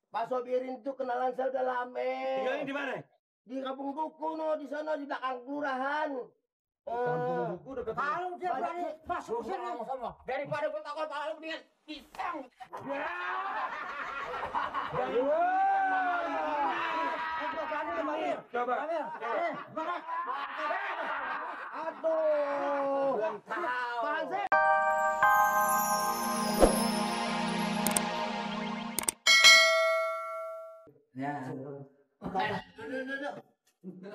Pak Sobirin itu kenalan saya udah lama. Tinggalnya di mana? Di Kampung Duku no, di sana di belakang kelurahan. Kampung Duku dekat. Kalau dia berani masuk ke sini, Daripada gue takut malah mendingan pisang. Coba. Aduh. Apaan sih? Ya.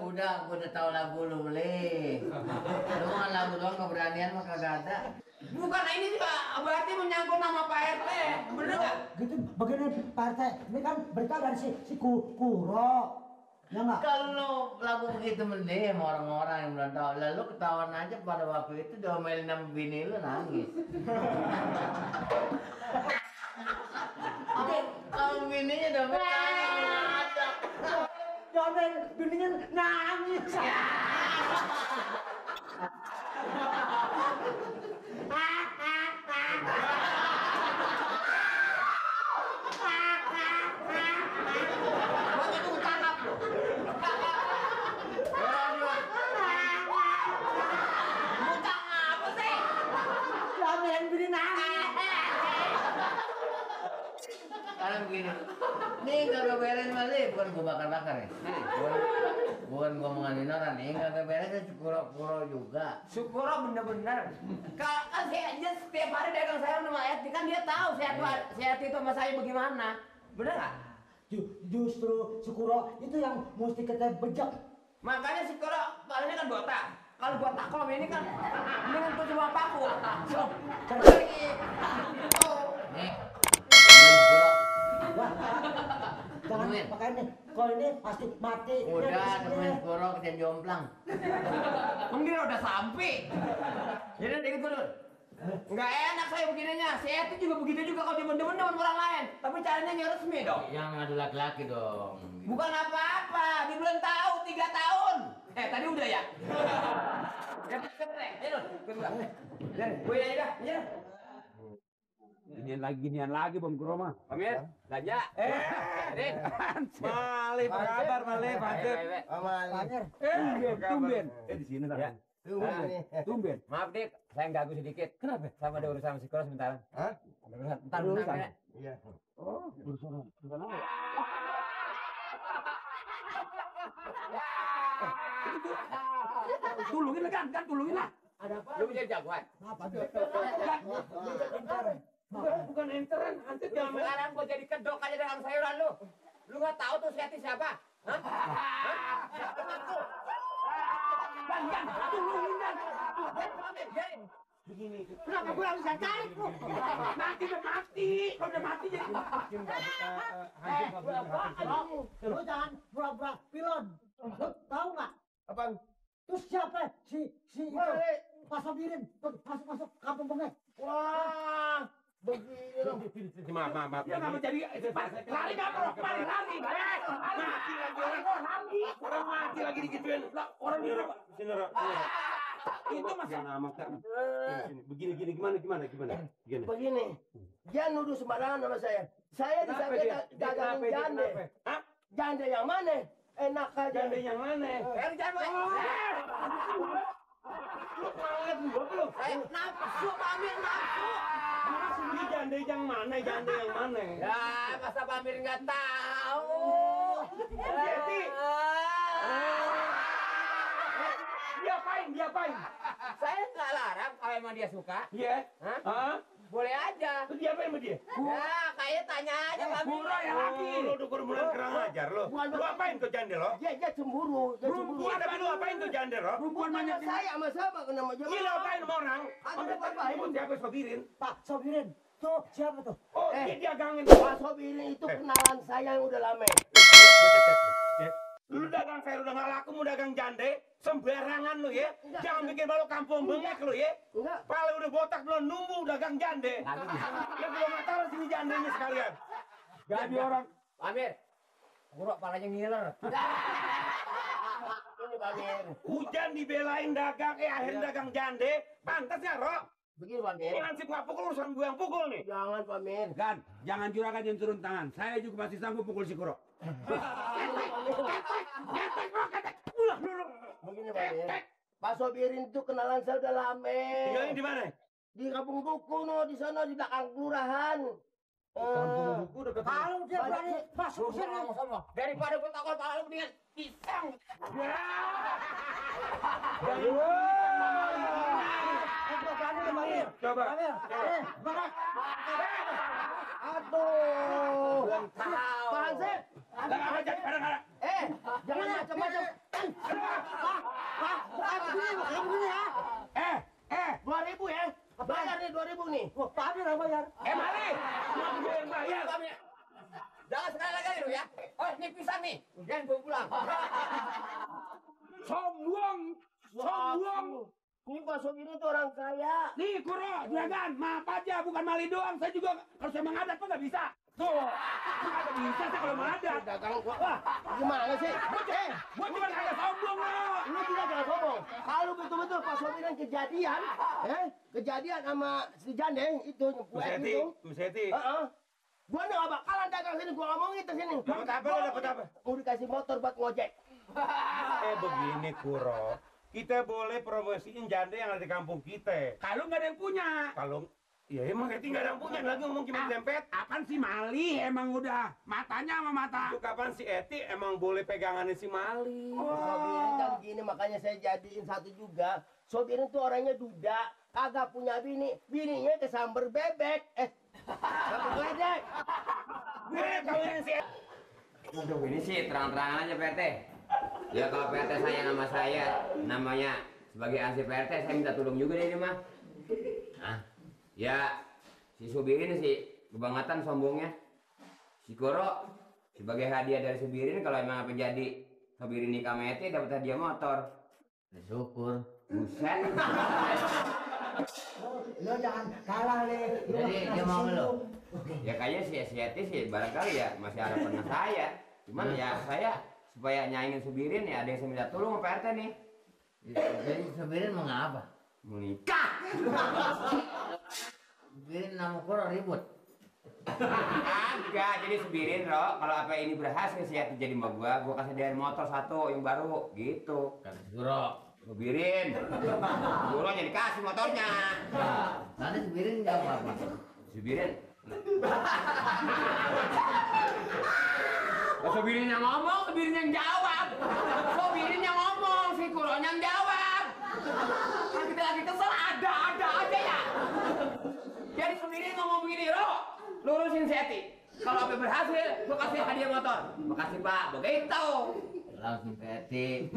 Udah, gue udah tahu lagu lu beli. Lu mah lagu doang keberanian mah kagak ada. Bukan ini juga berarti menyangkut nama Pak RT. Bener nggak? Gitu begini Pak RT, ini kan berita dari si Kuro. Ya nggak? Kalau lagu begitu mending sama orang-orang yang belum tahu. Lalu ketahuan aja pada waktu itu diomelin sama bini lu nangis. Kalau bininya diomelin Jangan bininya nangis. Jangan bini nangis. Sekarang begini, nih kagak beres masih, bukan gua bakar-bakar ya. Bukan gua ngomongin orang, nih kagak beres Sukuro juga. Sukuro bener-bener. Kan saya aja setiap hari dagang sayur sama Eti, kan dia tahu si Eti itu sama saya bagaimana. Bener nggak? Justru Sukuro itu yang mesti kita bejek. Makanya Sukuro palingnya kan botak. Kalau buat takom ini kan mendingan tuh cuma paku. Nih, Sukuro. Jangan pakai ini. Kalau ini pasti mati. Udah temen Sukuro kejadian jomplang. Mungkin udah sampai. Jadi dikit dulu. Nggak enak saya begininya. Si Eti juga begitu juga kalau demen-demen dengan orang lain. Tapi caranya yang resmi dong. Yang ada laki-laki dong. Bukan apa-apa. Dia belum tahu 3 tahun. Tadi udah ya. Ya cekrek. Ayo kedua. Gue aja dah. Ayo. Ginian lagi Bang Kuroma. Pamir, belanja. Rin. Malih, apa kabar Malih? Pancet. Tumben. Di sini ya. Tumben. Maaf Dik, saya ganggu sedikit. Kenapa? Sama ada urusan sama Sukuro sebentar. Hah? Ada urusan. Entar urusan. Iya. Oh, urusan apa? Tulungin lah kan tulungin lah. Ada apa? Lu bisa jagoan. Apa? Bukan enteran, nanti sekarang gua jadi kedok aja dengan sayuran lu. Lu nggak tahu tuh si Eti siapa? Hah? Bang, tulungin kan. Begini. Kenapa gue harus cari? Mati udah mati. Kalau udah mati jadi Lu jangan pura-pura pilon. Lu tahu nggak? Apaan? Terus siapa? Si itu Pak Sobirin masuk kampung bengek. wah, begini loh. Maaf. Ya nggak menjadi lari nggak perlu lari. Mati lagi orang mati lagi digituin. Orang di Sini. itu masih nama kan. Begini gimana? begini. Dia nuduh sembarangan sama saya. Saya disangka dagangin jande. Hah? Jande yang mana? Enak aja. Jande yang mana? Jande. Lu banget gua belum. Saya nafsu, Pamir nafsu. Ini jande yang mana? Ya, masa Pamir nggak tahu. Eti. Diapain? Saya nggak larang kalau emang dia suka. Iya. Hah? Boleh aja. Terus diapain sama dia? Ya, kayak tanya aja Pamir. Pura ya lagi. Lo udah mulai kurang ajar lo. Lu apain tuh jande lo? Dia cemburu. Iya, tapi lu apain tuh jande lo? Perempuan banyak saya sama siapa kena sama Iya, lo apain sama orang? Ada apa-apain. Siapa Sobirin? Pak Sobirin. Tuh siapa tuh? Oh, dia dagangin. Pak Sobirin itu kenalan saya yang udah lama. Lu dagang sayur udah gak laku, mau dagang jande, sembarangan lu ya. Jangan bikin baru kampung bengek lu ya. Enggak. Pala udah botak belum numbuh dagang jande. Ya belum nggak taruh sini jandenya sekalian. Jadi orang. Pamir. Buruk palanya ngiler. Ini Pamir. Hujan dibelain dagang, akhirnya dagang jande. Pantas ya, Rok? Begini Pak Min. Ini hansip nggak pukul, urusan gue yang pukul nih. Jangan Pak Min. Gan, jangan juragan yang turun tangan. Saya juga masih sanggup pukul si Kuro. Begini Pak Min. Pak Sobirin itu kenalan saya udah lama. Tinggalnya di mana? Di Kampung Duku no, di sana di belakang kelurahan. Kalau dia berani masuk ke sini. Daripada gue takut kalau mendingan pisang. Coba. Aduh. Pak Hansip. Jangan macam-macam. Pak, begini ya. 2.000 ya. Bayar nih 2.000 nih. Pak Amir yang bayar. Mali. Kenapa gue yang bayar? Jangan sekali lagi lu ya. Oh, ini pisang nih. Jangan gue pulang. Sombong. Sombong. Ini Pak Sobirin itu orang kaya. Nih Kuro, juragan, maaf aja, bukan Mali doang. Saya juga kalau saya menghadap tuh nggak bisa. Tuh, nggak bisa saya kalau menghadap. Dagang gua. Wah, gimana sih? Gua cuma kagak sombong loh. Lu tidak jangan sombong. Kalau betul-betul Pak Sobirin kejadian sama si Jande itu Bu Seti. Gua nggak bakalan dagang sini, gua ngomongin ke sini. Dapat apa lo, dapat apa? Mau dikasih motor buat ngojek. Begini Kuro. Kita boleh promosiin janda yang ada di kampung kita. Kalau nggak ada yang punya. Kalau ya emang Eti nggak ada yang punya, lagi ngomong cuma dempet. Apaan si Mali emang udah matanya sama mata. Itu kapan si Eti emang boleh pegangannya si Mali? Sobirin kan gini, makanya saya jadiin satu juga. Sobirin tuh orangnya duda, kagak punya bini, bininya kesamber bebek. Samber ledek. Gue kawinin si Eti. Untuk ini sih terang-terangan aja PRT. Ya kalau PRT sayang sama saya, namanya sebagai ansip PRT, saya minta tolong juga deh ini mah. Nah, ya si Sobirin sih kebangetan sombongnya. Si Kuro sebagai hadiah dari Sobirin, kalau emang apa jadi Sobirin nikah sama Eti dapat hadiah motor. Syukur. Buset. Lo jangan kalah Le. Jadi dia mau lo. Ya kayaknya si Eti sih barangkali ya masih ada pernah saya. Cuman ya saya supaya nyaingin Sobirin ya ada yang saya minta tolong sama PRT nih. Jadi Sobirin mau ngapa? Mau nikah. Sobirin nama Kuro ribut. Agak, jadi Sobirin Ro, kalau apa ini berhasil si Eti jadi mbak gua kasih dia motor satu yang baru gitu. Kata Kuro. Sobirin, Kuro jadi kasih motornya. Nanti Sobirin jawab apa? Sobirin. Sobirin yang ngomong, Sobirin yang jawab. Sobirin yang ngomong, si Kuro yang jawab. Kalau kita lagi kesel, ada aja ya. Jadi Sobirin ngomong begini, Ro, lurusin si Eti. Kalau apa berhasil, gua kasih hadiah motor. Makasih Pak, begitu. Langsung Eti.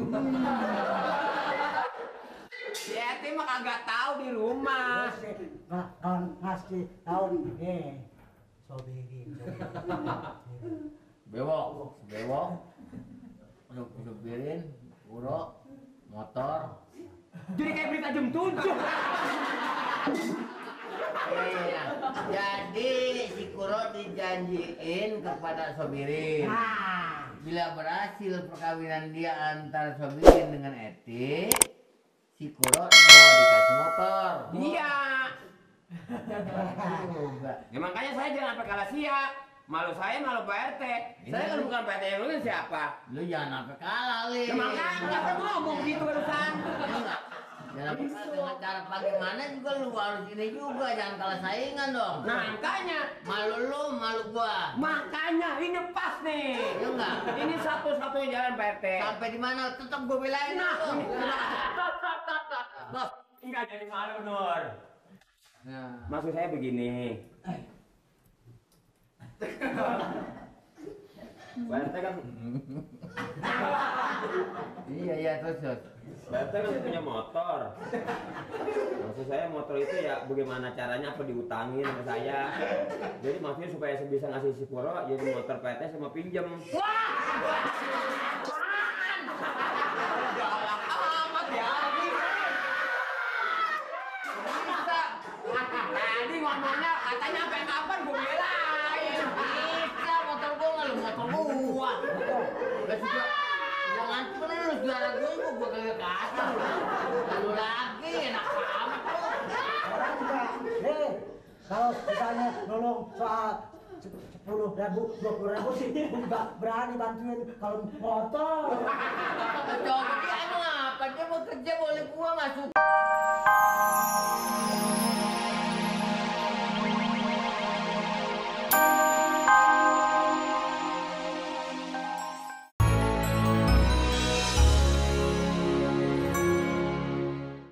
Si Eti mah kagak tahu di rumah. Kan ngasih tahu nih. Sobirin. Bewok. Sobirin, Kuro, motor. Jadi kayak berita jam 7. Iya. Jadi si Kuro dijanjiin kepada Sobirin. Bila berhasil perkawinan dia antara Sobirin dengan Eti, si Kuro mau dikasih motor. Iya. Ya makanya saya jangan sampai kalah siap. Malu saya, malu Pak RT. Saya kan bukan Pak RT yang lu siapa? Lu jangan sampai kalah, Li. Ya makanya saya ngomong gitu barusan. Jangan sampai kalah dengan cara bagaimana juga lu harus ini juga, jangan kalah saingan dong. Nah makanya. Malu lu, malu gua. Makanya ini pas nih. Iya enggak? Ini satu-satunya jalan Pak RT. Sampai di mana tetap gua belain Nah, lu. ini Loh, enggak jadi malu, Nur. Nah. Maksud saya begini. Pak RT kan Iya terus. Pak RT kan punya motor. Maksud saya motor itu ya bagaimana caranya apa diutangin sama saya. Jadi maksudnya supaya saya bisa ngasih si Kuro jadi motor Pak RT sama pinjem. Galak amat ya. Bisa. Tadi ngomongnya katanya sampai kapan gue belain. Bisa motor gua nggak lu motor gua. Gak suka. Jangan terus juara gua kagak kasih. Lalu lagi enak amat lu. Orang juga Kalau misalnya nolong soal 10.000, 20.000 sih, nggak berani bantuin kalau motor. Coba dia emang apa? Dia mau kerja boleh gua masuk.